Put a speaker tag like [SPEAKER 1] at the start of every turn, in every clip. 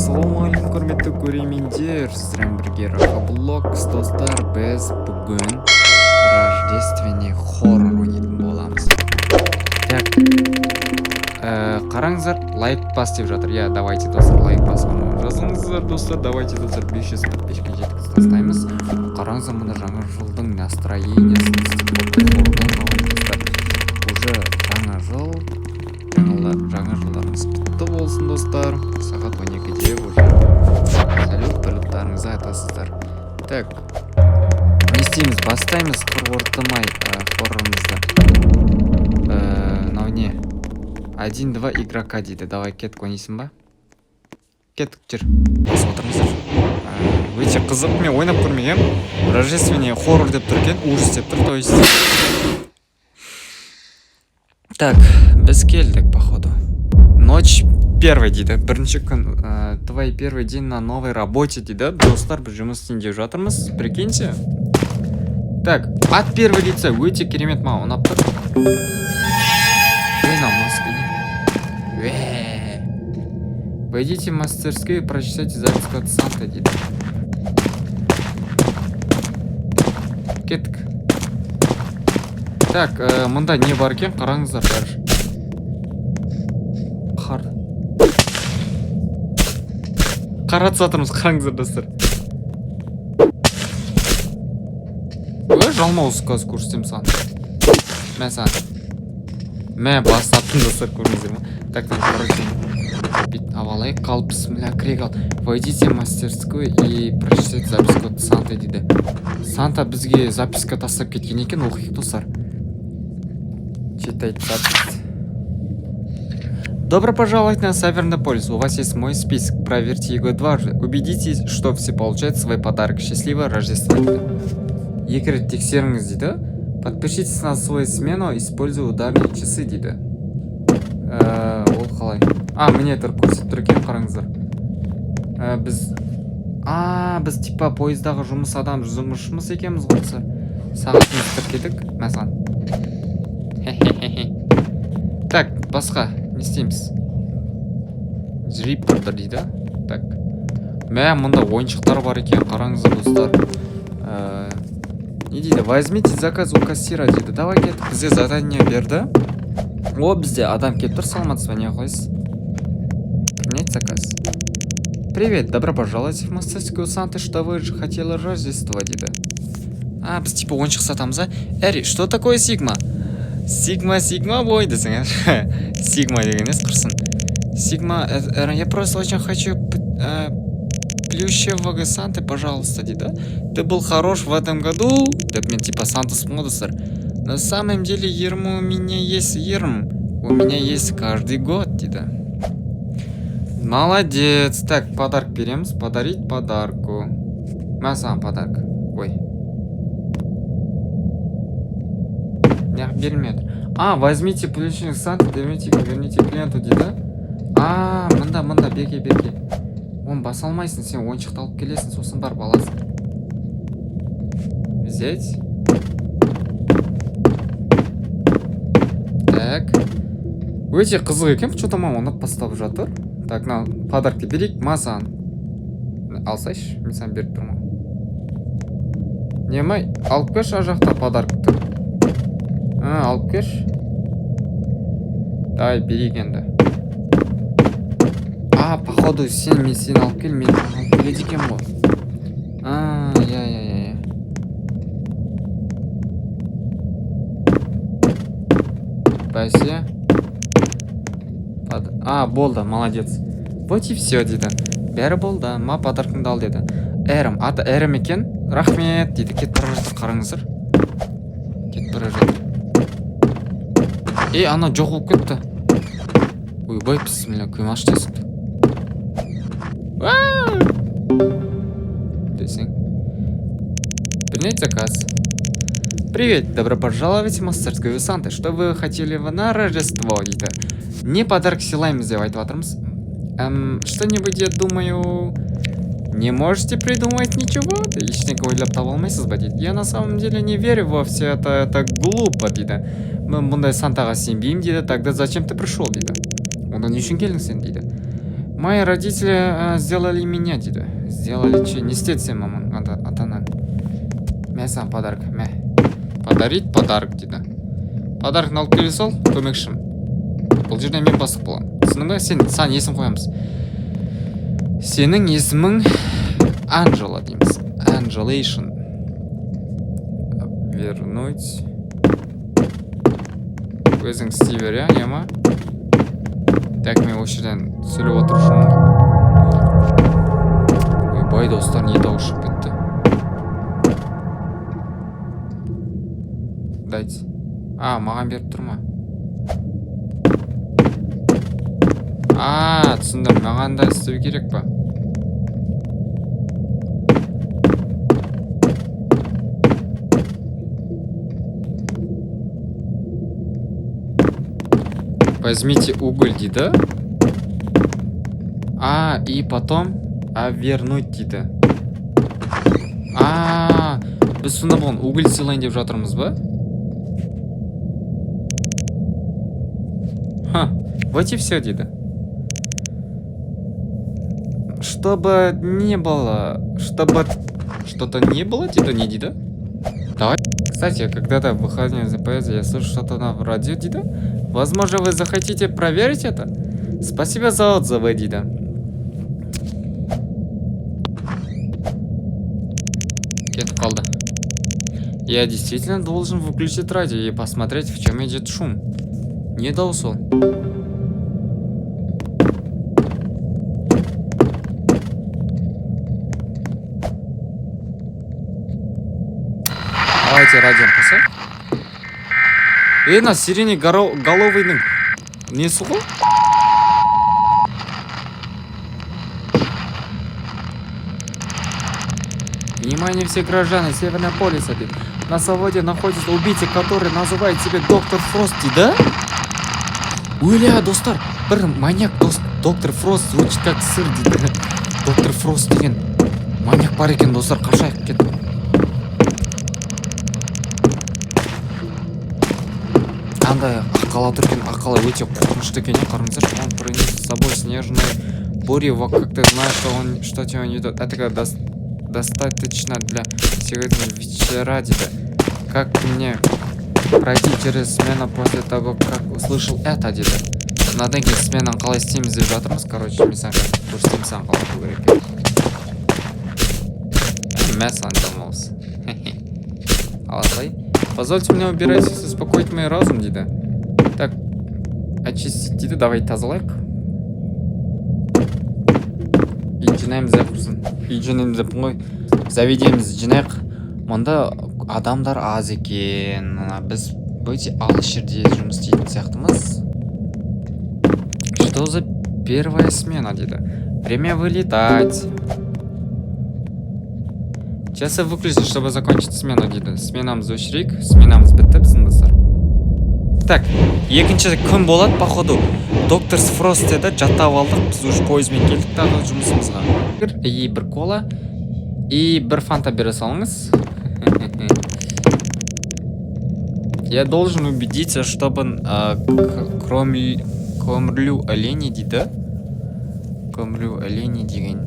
[SPEAKER 1] Ассалаумағалейкум, құрметті көрермендер! Сіздермен бірге Рахаблокс. Достар, біз бүгін рождественный хоррор ойнайтын боламыз. Так, қараңыздар, лайк бас деп жатыр, иә. Давайте, достар, лайк басып жазыңыздар. Достар, давайте, достар, 500 подписчикке жеткізіп тастаймыз. Қараңыздар, мына жаңа жылдың настроениесін істеп қойыпты хоррордан. Давайте, достар, уже жаңа жыл, жаңа жылдарыңыз құтты болсын, достар! Сағат 12-де уже салют салюттарыңызды айтасыздар. Так, не істейміз? Бастаймыз қыр хоррорымызды. Мынау не? Один, два игрока дейді. Давай, кеттік. Ойнайсың ба? Кеттік, жүр, басып отырыңыздар. Өте қызық, мен ойнап көрмегенмін. Рождественный хоррор деп тұр екен, ужас деп тұр, то есть. Так, біз келдік, походу. Ночь первый дейді, бірінші күн. Твой первый день на новой работе дейді. Достар, біз жұмыс істейін деп жатырмыз, прикиньте. Так, от первого лица, өте керемет, маған ұнап тұр. Ой, мынау маска не? Уә. Войдите в мастерскую и прочитайте записку от Санты дейді. Кеттік. Так, мында не бар екен, қараңыздар бәрі. Қар. Қаратып жатырмыз, қараңыздар, достар. Ө, жалмауыз, қазір көрсетемін саған. Мә саған. Мә, бастаттым, достар, көрдіңіздер ма? Так, так, короче, бүйтіп алайық, қал, бісміллә, кірек ал. Войдите в мастерскую и прочитайте записку от Санты дейді. Санта бізге записка тастап кеткен екен, оқиық, достар. Читать запись. Добро пожаловать на Северный полюс. У вас есть мой список. Проверьте его дважды. Убедитесь, что все получают свой подарок. Счастливого Рождества дейді. Екі рет тексеріңіз дейді. Подпишитесь на свою смену, используя ударные часы дейді. Ол қалай? А, міне тұр, көрсетіп тұр екен, қараңыздар. Біз а, біз типа пойыздағы жұмыс адам жұмысшымыз екенбіз ғой, достар. Сағатымызды тіркедік. Мә саған. Так, басқа не істейміз? Жриппер дейді. Так. Мә, мында ойыншықтар бар екен, қараңыздар, достар. Не дейді? Возьмите заказ у кассира дейді. Давай, кеттік. Бізде задание берді. О, бізде адам келіп тұр. Саламатсыз ба, не қылайсыз? Принять заказ. Привет, добро пожаловать в мастерскую Санты, что вы же хотели Рождество дейді. А, біз типа ойыншық сатамыз, а? Эри, что такое сигма? Сигма, сигма бой десең, сигма деген емес, құрсын. Сигма, я просто очень хочу плющевого Санты, пожалуйста, дейді. Ты был хорош в этом году. Деп мен типа Сантаспын ғой, достар. На самом деле, Ерм, у меня есть Ерм. У меня есть каждый год, дейді. Молодец. Так, подарок береміз. Подарить подарку. Мә саған подарок. Ой. Неғып берілмеді? А, возьмите плющевый Санта, верните, верните клиенту дейді. А, мында, мында, берге, берге. Оны баса алмайсың, сен ойыншықты алып келесің, сосын барып аласың. Взять. Так. Өте қызық екен, что-то маған ұнап бастап жатыр. Так, мына подарокты берейік, ма саған. Алсайшы, мен саған беріп тұрмын. Не ма, алып келші ар жақта подарокты. А, алып келші. Давай, берейік енді. А, походу, сен, мен сені алып кел, мен сені алып келеді екенмін ғой. А, иә, иә, иә, иә. Бәсе. А, болды, молодец. Вот и все дейді. Бәрі болды, ма, подаркыңды ал деді. Эрім, аты Эрім екен. Рахмет дейді, кетіп бара жатыр, қараңыздар. Кетіп бара жатыр. Ей, ана жоқ болып кетті. Ойбай, бісміллә, кім ашты есікті? Уа! Десең. Принять заказ. Привет, добро пожаловать в мастерскую Санты. Что вы хотели на Рождество дейді. Не подарок сыйлаймыз деп айтып жатырмыз. Что-нибудь, я думаю. Не можете придумать ничего? Ештеңе ойлап таба алмайсыз ба дейді. Я на самом деле не верю во все это, это глупо дейді. Мен бұндай Сантаға сенбеймін дейді. Тогда зачем ты пришел дейді. Онда не үшін келдің сен дейді. Мои родители сделали меня, дейді. Сделали че? Не істеді сен, мамаң, ата анаң? Мә саған подарок, мә. Подарить подарок, дейді. Подарок алып келе сал, көмекшім. Бұл жерде мен бастық боламын. Түсіндің ба? Сен, саған есім қоямыз. Сенің есімің Анжела дейміз. Анжелейшн. Вернуть. Өзің істей бер, иә, иә ма? Так, мен осы жерден сөйлеп отырушымын ғой. Ойбай, достар, не дауыс шығып кетті? Дайте. А, маған беріп тұр ма? А, түсіндім. Маған да істеу керек па? Возьмите уголь, дейді. А, и потом вернуть, дейді. А, біз сонда бұған уголь сыйлайын деп жатырмыз ба? Ха, вот и все, дейді. Чтобы не было, чтобы что-то не было, дейді, не дейді? Давай. Кстати, когда-то в выходные за поэзию я слышу что-то на радио, дейді. Возможно, вы захотите проверить это? Спасибо за отзывы, дейді. Кетіп қалды. Я действительно должен выключить радио и посмотреть, в чем идет шум. Не дауыс ол? Давайте радионы қосайық. Ей, мына сиреноголовыйдың несі ғой? Внимание, все граждане Северного полюса, дейді. На свободе находится убийца, который называет себя доктор Фрост, дейді. Өлә, достар, бір маньяк дос, доктор Фрост звучит как сыр, дейді. Доктор Фрост деген маньяк бар екен, достар, қашайық, кет. Андай аққала тұр екен, аққала өте қорқынышты екен, иә, қараңыздаршы. Он принес с собой снежную бурю, вот как ты знаешь, что он, что тебя не идет. Это достаточно для сегодня вечера, дейді. Как мне пройти через смену после того, как услышал это, дейді. Мынадан кейін сменаны қалай істейміз деп жатырмыз. Короче, мен саған қазір көрсетемін, саған қалай қылу керек екенін. Мә саған жалмауыз. Ала салайын. Позвольте мне убирать, успокоить мой разум, дейді. Так, очистить, дейді, давай тазалайық. Үй жинаймыз деп құрсын. Үй жинаймыз деп қой. Заведениемізді жинайық. Мұнда адамдар аз екен. Мына біз өте алыс жерде жұмыс істейтін сияқтымыз. Что за первая смена, дейді. Время вылетать. Сейчас я выключу, чтобы закончить смену, дейді. Сменамызды өшірейік. Сменамыз бітті біздің, достар. Так, екінші күн болады, походу. Доктор Фрост деді, жаттап алдық. Біз уже пойызбен келдік тағы жұмысымызға. И бір кола, и бір фанта бере салыңыз. Я должен убедиться, чтобы кормлю оленей, дейді. Кормлю оленей деген.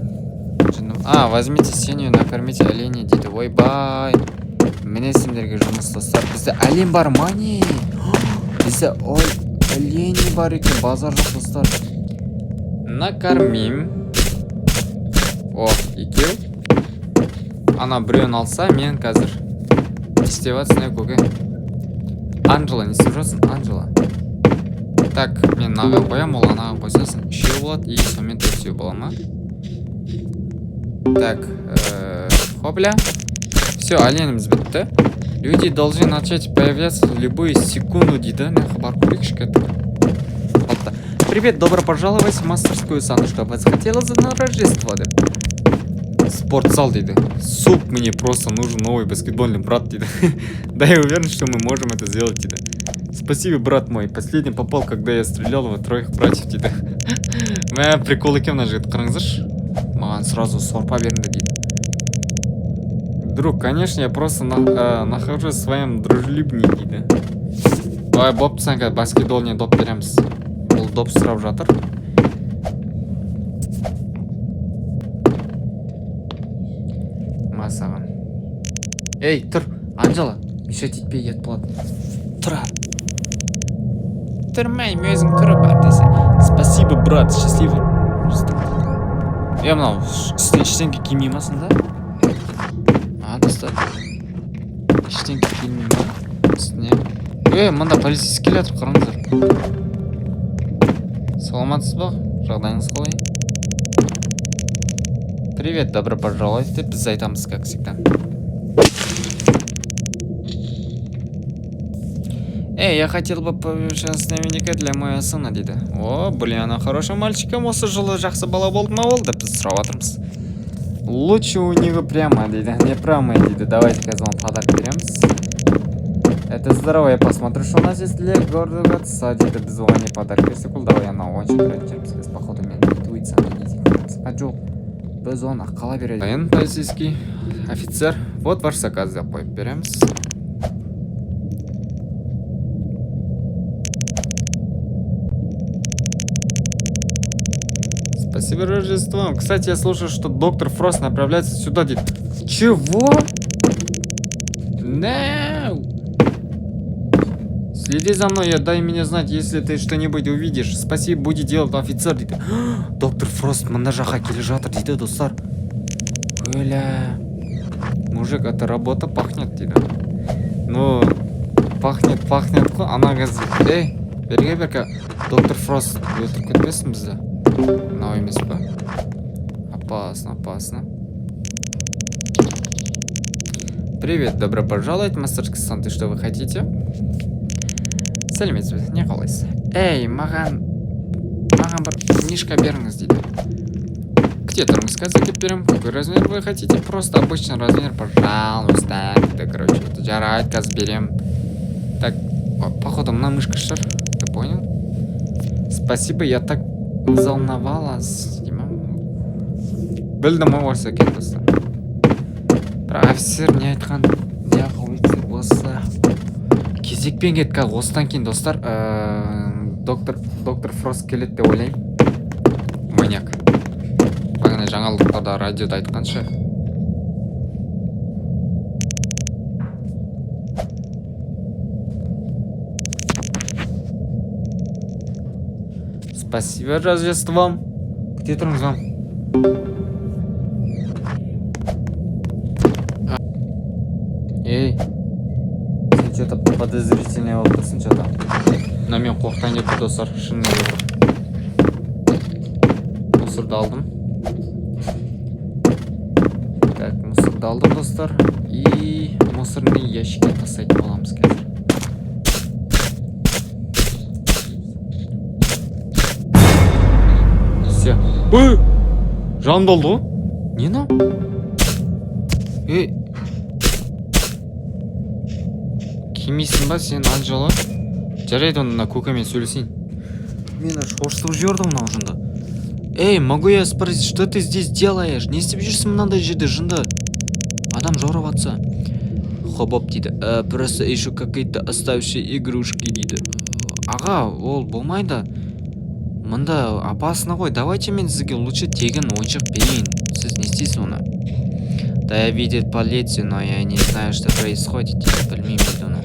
[SPEAKER 1] А, возьмите сено, накормите оленей, дейді. Ойбай. Міне сендерге жұмыс, достар. Бізде олень бар ма, не? Бізде ой, олени бар екен, базар жоқ, достар. Накормим. О, екеу. Ана біреуін алса, мен қазір. Не істеп жатсың, ей, көке? Анжела, не істеп жатсың, Анжела? Так, мен мынаған қоямын, ол анаған қойсасын. Үшеу болады, и сонымен төртеу бола ма? Так, хопля. Все, оленіміз бітті. Люди должны начать появляться в любую секунду, дейді. Мына барып көрейікші, кеттік. Опта. Привет, добро пожаловать в мастерскую Санта. Что бы хотела за на Рождество, деп. Спортзал, дейді. Суп, мне просто нужен новый баскетбольный брат, дейді. Да, я уверен, что мы можем это сделать, дейді. Спасибо, брат мой. Последний попал, когда я стрелял во троих братьев, дейді. Мә, прикол екен мына жігіт, қараңыздаршы. Маған сразу сорпа беріңдер, дейді. Друг, конечно, я просто нахожусь в своем дружелюбнее, дейді. Ой, бопты, саған қазір баскетбольный доп береміз. Бұл доп сұрап жатыр. Ма саған. Ей, тұр, Анжела, мешать етпей, ұят болады. Тұра. Тұрмаймын, өзің тұрып бар десе. Спасибо, брат, счастливо. Е, мынау үстіне ештеңке кимей ма сонда? А, достар. Ештеңке кимей ма үстіне? Е, мында полицейский келе жатыр, қараңыздар. Саламатсыз ба? Жағдайыңыз қалай? Привет, добро пожаловать деп біз айтамыз, как всегда. Эй, я хотел бы наверняка для моего сына, дейді. О, блин, она хороший мальчиком, осы жылы жақсы бала болды ма ол деп біз сұрап жатырмыз. Лучше у него прямо, дейді. Не прямо, дейді. Давайте қазір оған подарок береміз. Это здорово, я посмотрю, что у нас есть для гордого отца, дейді. Біз оған не подарок берсек, ол давай ана ойыншық беретін шығармыз. Біз, походу, мен интуицияны не дейтін көреміз. А, жоқ. Біз оны қала береді. Дайын, полицейский офицер. Вот ваш заказ деп қойып береміз. Спасибо Рождеством. Кстати, я слушаю, что доктор Фрост направляется сюда. Дейді. Чего? No! Следи за мной, дай мне знать, если ты что-нибудь увидишь. Спасибо, будет делать офицер, дейді. Доктор Фрост мына жаққа келе жатыр, дейді, достар. Өлә. Мужик, это работа пахнет, дейді. Ну, пахнет, пахнет қой. Ана қыз, ей, берге, берге. Доктор Фрост өлтіріп кетпесін бізді. Мынау емес па? Опасно, опасно. Привет, добро пожаловать в мастерскую Санты, что вы хотите? Сәлеметсіз бе, не қалайсыз? Эй, маған бір книжка беріңіз, дейді. Күте тұрыңыз, қазір әкеліп беремін. Какой размер вы хотите? Просто обычный размер, пожалуйста. Дейді, короче, это жарайды, қазір беремін. Так, о, походу, мына мышка шығар. Ты понял? Спасибо, я так взволновалась. Білдім ғой осы екен, достар. Бірақ офицер не айтқан? Неғып офицер осы кезекпен кетті қазір. Осыдан кейін, достар, доктор Фрост келеді деп ойлаймын. Маньяк. Бағана жаңалықтарда, радиода айтқанша. Спасибо Рождеством. Күте тұрыңыз вам. Ей, сен что-то подозрительный болып тұрсың что-то. Мына мен қорқытайын деп тұр, достар, шынымен отыр. Мусорды алдым. Так, мусорды алдым, достар. И мусорный ящикке тастайтын боламыз қазір. Все. Ой! Жаным долды ғой. Не мынау? Ей! Келмейсің ба сен, Анжела? Жарайды, онда мына көкемен сөйлесейін. Мені шошытып жіберді мынау жынды. Эй, могу я спросить, что ты здесь делаешь? Не істеп жүрсің мынандай жерде, жынды? Адам жаурап атса. Хобоп дейді. Просто ищу какие-то оставшие игрушки, дейді. Аға, ол болмайды. Мында опасно ғой. Давайте мен сізге лучше тегін ойыншық берейін. Сіз не істейсіз оны? Да я видел полицию, но я не знаю, что происходит, дейді. Білмеймін, дейді оны.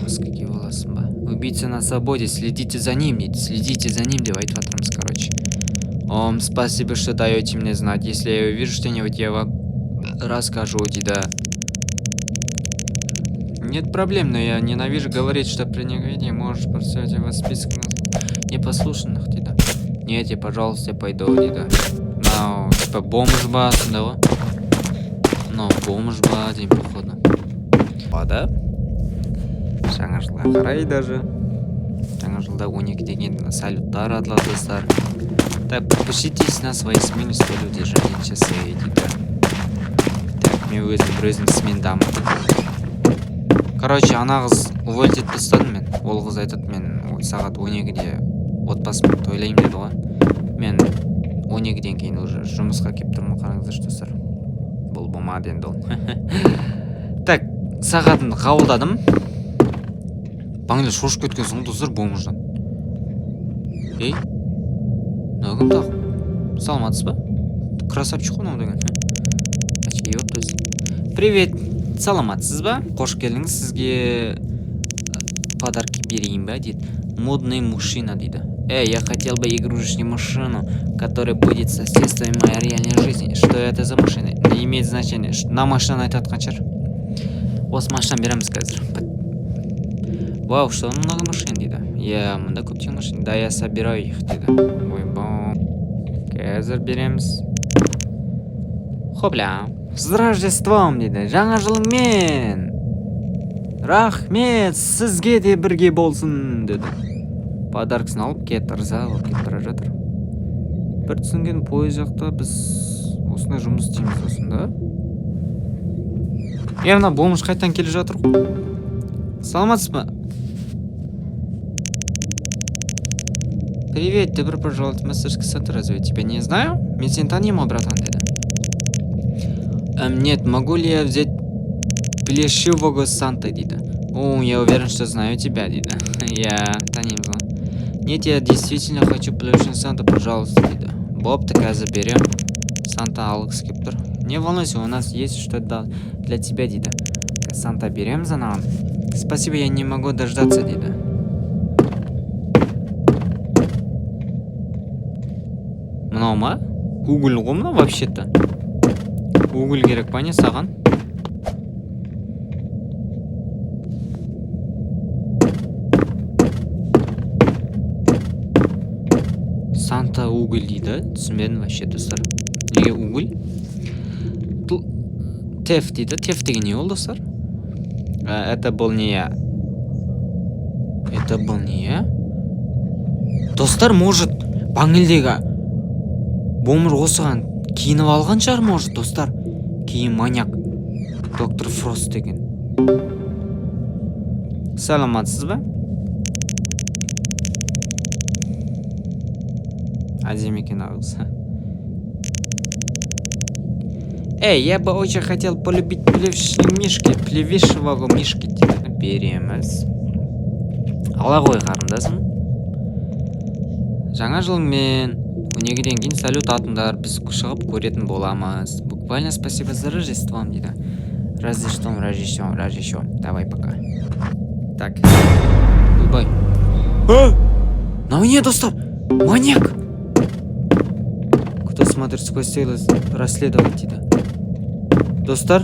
[SPEAKER 1] Маска киіп аласың ба? Убийца на свободе, следите за ним, дейді. Следите за ним деп айтып жатырмыз, короче. Ом, спасибо, что даете мне знать. Если я увижу что-нибудь, я вам расскажу, дейді. Нет проблем, но я ненавижу говорить, что при неведении можешь поставить его в список непослушных, дейді. Нет, я, пожалуйста, я пойду, дейді. Мынау, типа, бомж ба, сондай ғой. Мынау бомж ба деймін, походу. Болады. Жаңа жылға қарай даже. Жаңа жылда 12 деген салюттар атылады, достар. Так, подпишитесь на свои смены, чтобы удержать часы, дейді. Так, мен өзім бір өзім смен дамыдым. Короче, ана қыз уволить етіп тастадым мен. Ол қыз айтады, мен ой, сағат 12-де отбасыммен тойлаймын деді ғой. Мен 12-ден кейін уже жұмысқа келіп тұрмын, қараңыздаршы, достар. Бұл болмады енді ол. Так, сағатымды қабылдадым. Бағана шошып кеткенсің ғой, достар, бомждан. Ей, мынау кім тағы? Саламатсыз ба? Красавчик қой мынау деген. Очки киіп алыпты. Привет, саламатсыз ба? Қош келдіңіз, сізге подарки берейін ба, дейді. Модный мужчина, дейді. Эй, я хотел бы игрушечную машину, которая будет соответствовать моей реальной жизни. Что это за машина? Не имеет значения. Мына машинаны айтып жатқан шығар. Осы машинаны береміз қазір. Вау, что много машин, дейді. Иә, мында көптеген машина. Да, я собираю их, дейді. Ойбай. Қазір береміз. Хопля. С Рождеством, дейді. Жаңа жылыңмен. Рахмет, сізге де бірге болсын, деді. Подаркасын алып кетті, ырза болып кетіп бара жатыр. Бір түсінген, пойыз жақта біз осындай жұмыс істейміз осында. Е, мына бомж қайтадан келе жатыр ғой. Саламатсыз ба? Привет, добро пожаловать в мастерский центр. Разве я тебя не знаю? Мен сені танимын ғой, братан, деді. Нет, могу ли я взять плешивого Санта, дейді. О, я уверен, что знаю тебя, дейді. Я танимын ғой. Нет, я действительно хочу плюшевого Санта, пожалуйста, дейді. Бопты, қазір берем. Санта алғысы келіп тұр. Не волнуйся, у нас есть что-то для тебя, дейді. Санта береміз анаған. Спасибо, я не могу дождаться, дейді. Мынау ма? Уголь ғой мынау вообще-то. Уголь керек па, не саған? Санта уголь дейді. Түсінбедім вообще, достар. Неге уголь? Теф дейді. Теф деген не ол, достар? Это был не я. Это был не я? Достар, может, панельдегі бомж осыған киініп алған шығар, может, достар. Кейін маньяк. Доктор Фрост деген. Саламатсыз ба? Әдемі екен ағыз. Эй, я бы очень хотел полюбить плюшевого мишки, плюшевого мишки, дейді. Береміз. Ала ғой, қарындасым. Жаңа жылыңмен. 12-ден кейін салют атыңдар, біз шығып көретін боламыз. Буквально спасибо за Рождеством, дейді. Рождеством, Рождеством, Рождеством. Давай, пока. Так. Ойбай. А! Мынау не, достар? Маньяк! Кто смотрит сквозь стекло, расследовать, дейді. Достар?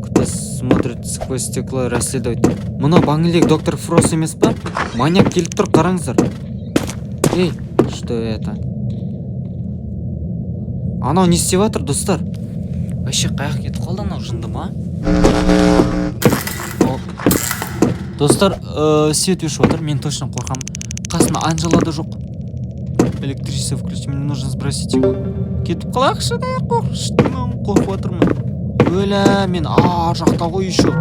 [SPEAKER 1] Кто смотрит сквозь стекло, расследовать. Мынау баңелдегі доктор Фрост емес па? Маньяк келіп тұр, қараңыздар. Эй, что это? Анау не істеп жатыр, достар? Вообще қаяққа кетіп қалды анау, жынды ма? О. Достар, свет өшіп жатыр, мен точно қорқамын. Қасымда Анжела да жоқ. Электричество включи, мне нужно сбросить его. Кетіп қалайықшы да, қорқыныштымын, қорқып жатырмын. Өлә, мен ар жақта ғой еще.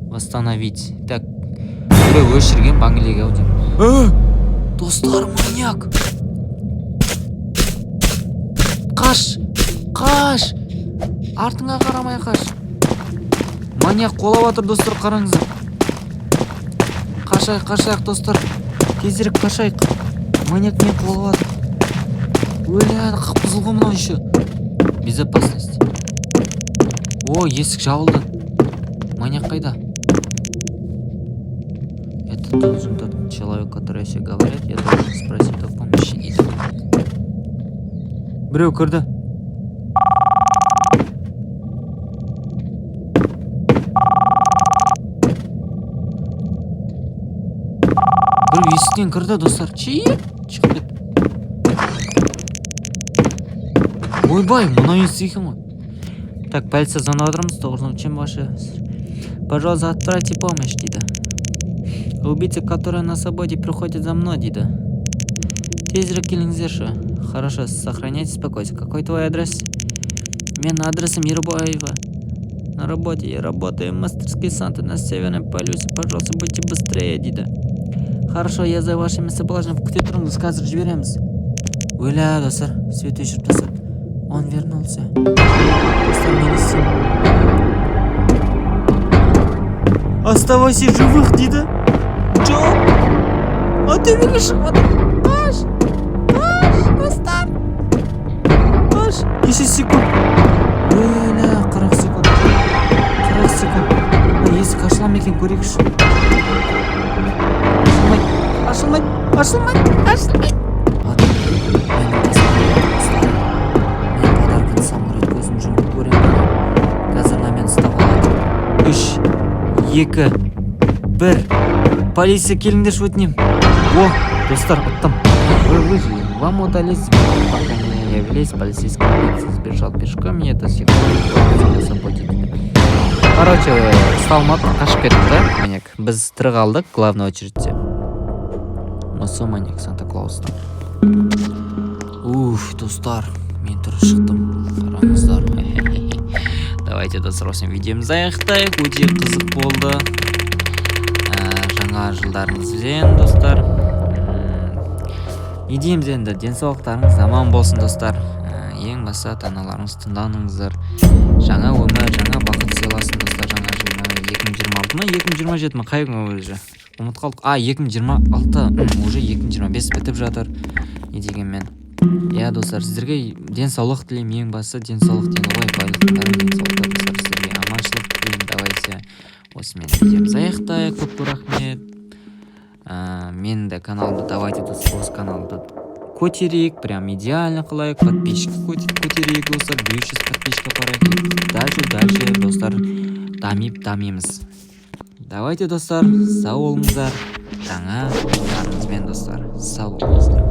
[SPEAKER 1] Восстановить. Так, біреу өшірген баңелеге ау деймін. Достар, маньяк! Қаш! Қаш! Артыңа қарамай қаш! Маньяк қуалап жатыр, достар, қараңыздар. Қашайық, қашайық, достар. Тезірек қашайық. Маньяк мені қуалап жатыр. Өлә, қып-қызыл ғой мынау еще. Безопасность. О, есік жабылды. Маньяк қайда? Это должен тот человек, который все говорят, я должен спросить о помощи, дейді. Біреу кірді. Біреу есіктен кірді, достар. Чип, шығып кетті. Ойбай, мынау есік екен ғой. Так, полиция звонып жатырмыз. Тоғыз, чем ваши? Пожалуйста, отправьте помощь, дейді. Убийца, который на свободе, приходит за мной, дейді. Тезірек келіңіздерші. Хорошо, сохраняйте спокойствие. Какой твой адрес? Мен адресом Ербаева. На работе. Я работаю в мастерской Санты на Северном полюсе. Пожалуйста, будьте быстрее, дейді. Хорошо, я за вашими соболезнованиями. Күте тұрыңыз, қазір жібереміз. Өлә, достар, свет өшіріп тастады. Он вернулся. Достар, мен не істеймін? Оставайся живых, дейді. Жоқ. А, төбеге шығып жатыр. Қаш! Қаш, достар! Неше секунд? Өлә, 40 секунд, 40 секунд. Мына есік ашыла ма екен, көрейікші. Ашылмайды, ашылмайды, ашылмайды, ашылмайды. Ладно, менің қасымда достар. Мен подарканы соңғы рет көзім жұмып көремін. Қазір мына мені ұстап алады. Үш, екі, бір. Полиция, келіңдерші, өтінемін. О, достар, ұттым. Вы выжили. Вам удалось, пока не явились полицейские, полиция сбежал пешком и до сих пор заботит. Короче, ұсталмады, қашып кетті да маньяк. Біз тірі қалдық, главный очередьте. Осы маньяк Санта Клаустың. Уф, достар, мен тірі шықтым. Қараңыздар. Давайте, достар, осымен видеомызды аяқтайық. Өте қызық болды. Жаңа жылдарыңызбен, достар. Не дейміз енді, денсаулықтарыңыз аман болсын, достар. Ең басты, ата аналарыңызды тыңдаңыздар. Жаңа өмір, жаңа бақыт сыйласын, достар. Жаңа жыл ма, 2026 ма, 2027 ма, қай күн уже, ұмытып қалдық. А, 2026, уже 2025 бітіп жатыр. Не дегенмен, иә, достар, сіздерге денсаулық тілеймін. Ең бастысы денсаулық дейді ғой, байлықтың бәрі денсаулықта. Достар, сіздерге аманшылық тілеймін. Давайте осымен видеомызды аяқтайық. Көп көп рахмет. Менің де каналымды, давайте, достар, осы каналды көтерейік, прям идеально қылайық, подписчик көтерейік, достар, 500 подписчик апарайық. И дальше, дальше, достар, дамип дамимыз. Давайте, достар, сау болыңыздар, жаңа жылдарыңызбен, достар, сау болыңыздар.